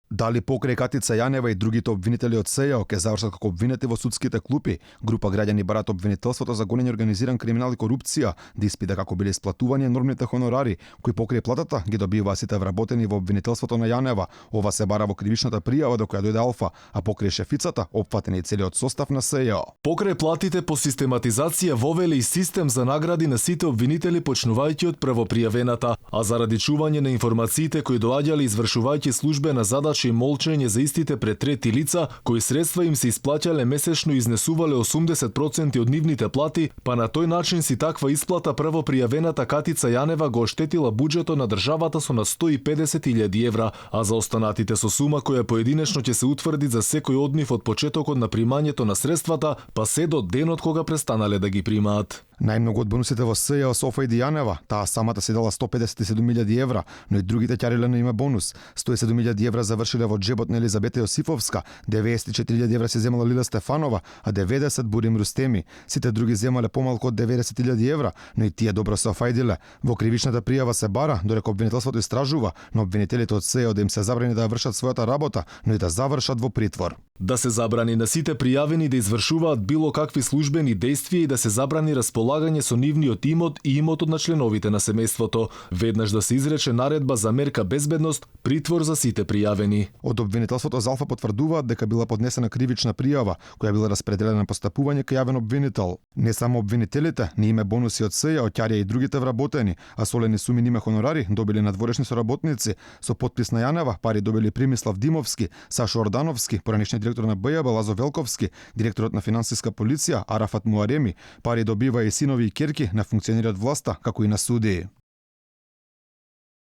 Дали покрај Катица Јанева и другите обвинители од СЈО ќе завршат како обвинети во судските клупи, група граѓани барат обвинителството за гонење организиран криминал и корупција, да испита како биле исплатувани енормните хонорари, кои покрај платата ги добиваа сите вработени во обвинителството на Јанева. Ова се бара во кривичната пријава до која дојде Алфа, а покрај шефицата опфатени целиот состав на СЈО. Покрај платите по систематизација вовеле и систем за награди на сите обвинители почнувајќи од првопријавената, а заради чување на информациите кои доаѓале извршувајќи службена задача и молчење за истите пред трети лица, кои средства им се исплаќале месечно и изнесувале 80% од нивните плати, па на тој начин си таква исплата првопријавената Катица Јанева го оштетила буџетот на државата со на 150.000 евра, а за останатите со сума која поединечно ќе се утврди за секој од нив од почетокот на примањето на средствата, па се до денот кога престанале да ги примаат. Најмногу од бонусите во СЈО Софа и Јанева, таа самата се дала 157.000 евра, но и другите ќариле на име бонус. 107.000 евра завршиле во джебот на Елизабета Јосифовска, 94.000 евра се земала Лила Стефанова, а 90 Бурим Рустеми. Сите други земале помалку од 90.000 евра, но и тие добро се офајдиле. Во кривичната пријава се бара, додека обвинителството истражува, но обвинителите од СЈО да им се забрани да вршат својата работа, но и да завршат во притвор. Да се забрани на сите пријавени да извршуваат било какви службени дејствија и да се забрани располагање со нивниот имот и имотот на членовите на семејството. Веднаш да се изрече наредба за мерка безбедност, притвор за сите пријавени. Од обвинителството за Алфа потврдуваат дека била поднесена кривична пријава, која била распределена на постапување кај јавен обвинител. Не само обвинителите, ни име бонуси од СЈО, ќарија и другите вработени, а солени суми ниме хонорари добили надворешни соработници. Со подпис на Јанева пари добили Примислав Димовски, Сашо Ордановски, поранешниот директор на БЈБ Лазо Велковски, директорот на финансиска полиција Арафат Муареми. Пари добива и синови и ќерки на функционери од власта, како и на судии.